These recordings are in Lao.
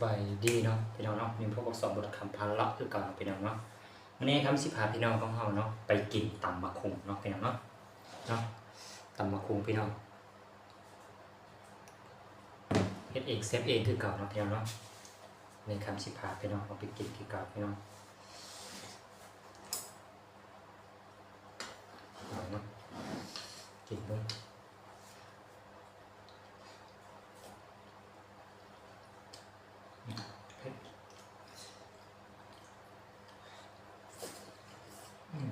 ສະບາຍດີເນາະພີ່ນ້ອງເນາະ, ນີ້ພົບກັບສອງບົດຄຳພາລະຄືເກົ່າເນາະພີ່ນ້ອງເນາະ. ມື້ນີ້ຄຳຊິພາພີ່ນ້ອງຂອງເຮົາເນາະ ໄປກິນຕຳບັກຫຸ່ງເນາະພີ່ນ້ອງເນາະ, ເນາະ ຕຳບັກຫຸ່ງພີ່ນ້ອງ. ເຮັດເອງແຊບເອງຄືເກົ່າເນາະພີ່ນ້ອງເນາະ. ນີ້ຄຳຊິພາພີ່ນ້ອງເຮົາໄປກິນຄືເກົ່າພີ່ນ້ອງ. ເອົາເນາະ ກິນເບິ່ງ. ເຜັດ. ອືມ.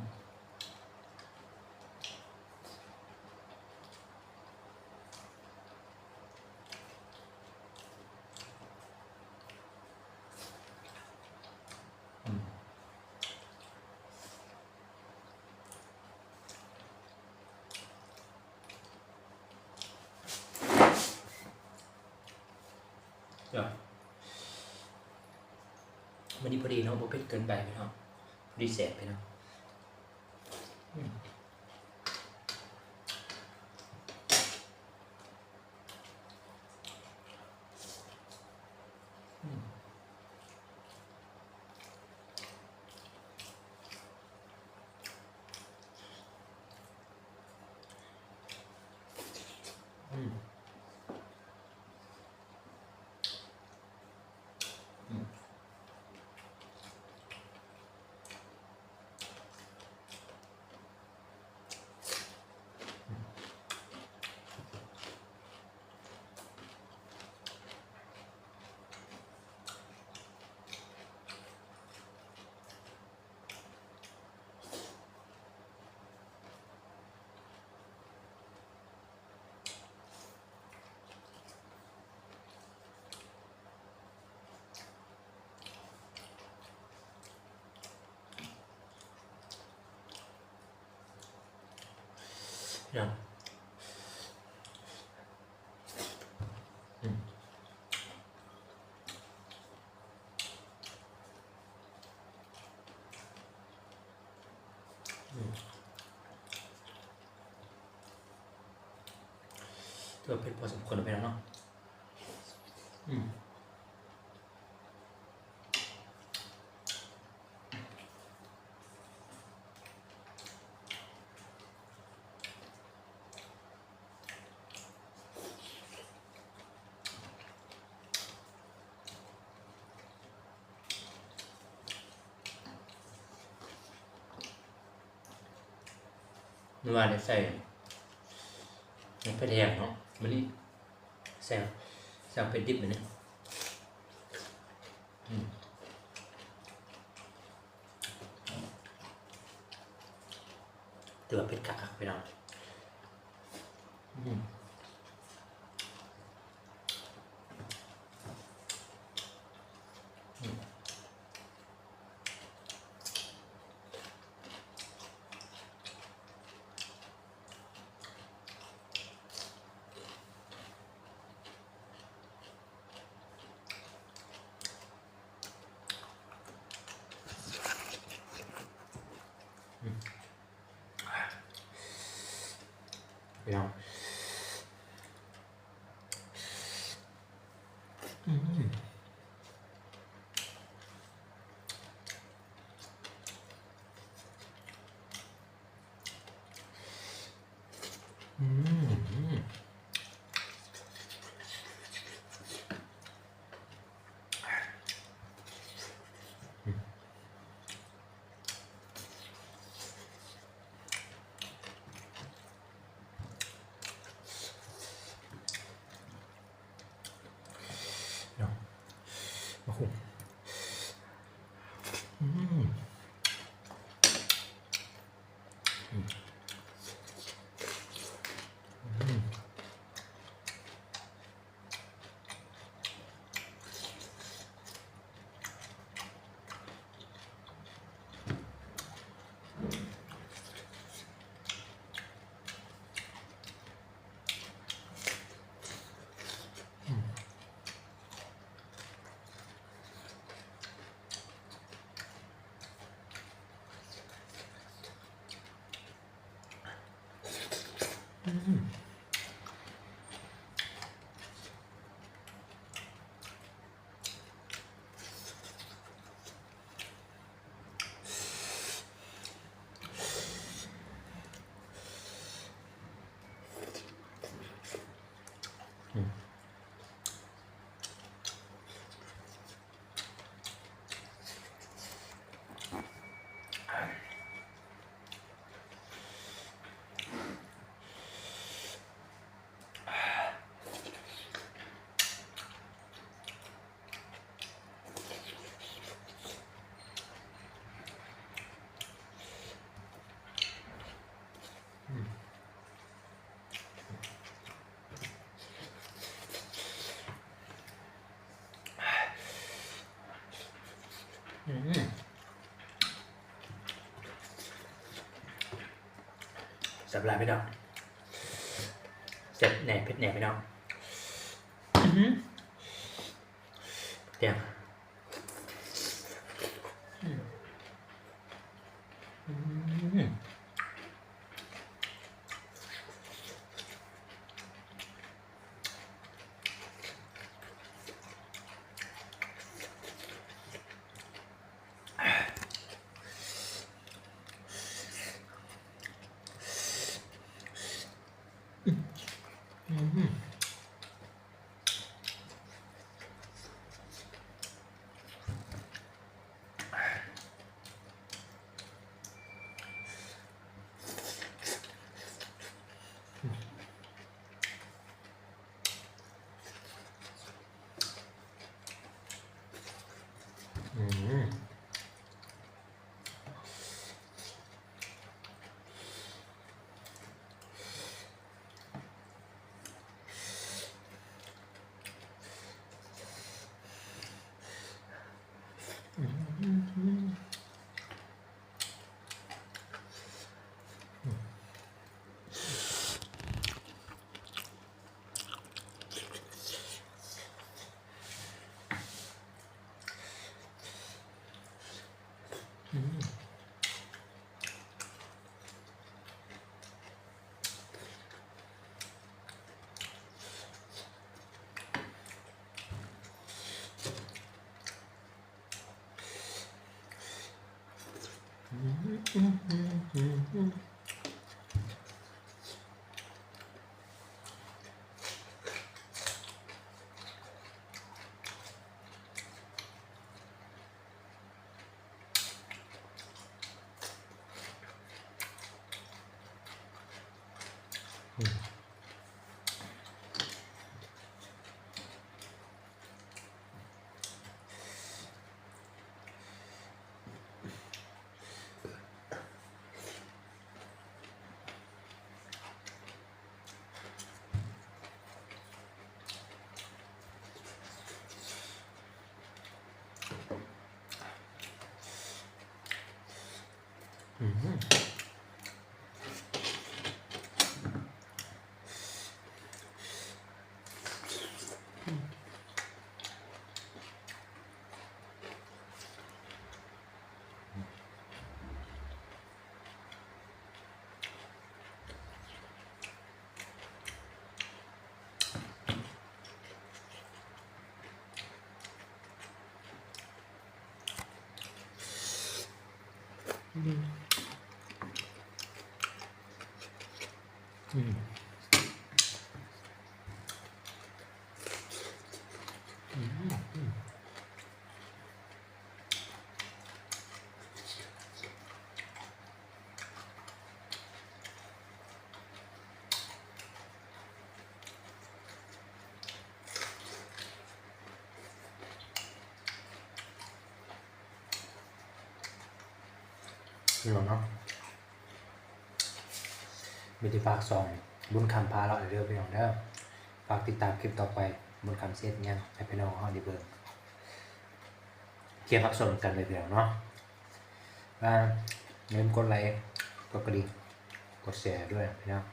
ອືມ. ຈ້ະ ມື້ນີ້ພໍດີເນາະ, ບໍ່ເຜັດເກີນໄປພີ່ນ້ອງ, ພໍດີແຊບພີ່ນ້ອງ. ອືມ. ອືມ. ອືມ. ອືມ. ອືມ. ຖືວ່າເຜັດພໍສົມຄວນແລ້ວເນາະ. ອືມ. ມື້ວານນີ້ໃສ່ໝາກເຜັດແຫ້ງເນາະ, ມື້ນີ້ໃສ່ ໃສ່ເຜັດດິບມື້ນີ້. ອືມ. ຖືວ່າເຜັດຄັກໆ ພີ່ນ້ອງ. ອືມ. ອືມ. ອືມ ພີ່ນ້ອງ ອືມ. ອືມ. ເນາະ ມາຄຸ ອືມ ອືມ ອືມ. ອືມ. ອືມ ແຊບຫຼາຍພີ່ນ້ອງ ແຊບແດ່ເຜັດແດ່ພີ່ນ້ອງ ອືມ ແກງ ອືມ ອືມ. ພີ່ນ້ອງເນາະ ມີແຕ່ຝາກຊ່ອງບຸນຄຳພາເລາະເດີພີ່ນ້ອງເດີ. ຝາກຕິດຕາມຄລິບຕໍ່ໄປ ບຸນຄຳຊິເຮັດຫຍັງໃຫ້ພີ່ນ້ອງເຮົາໄດ້ເບິ່ງ ທ່ຽວຮັບຊົມກັນເລີຍພີ່ນ້ອງເນາະ. ອ່າ ຢ່າລືມກົດໄລ ກົດກະດິ່ງ ກົດແຊດ້ວຍພີ່ນ້ອງ.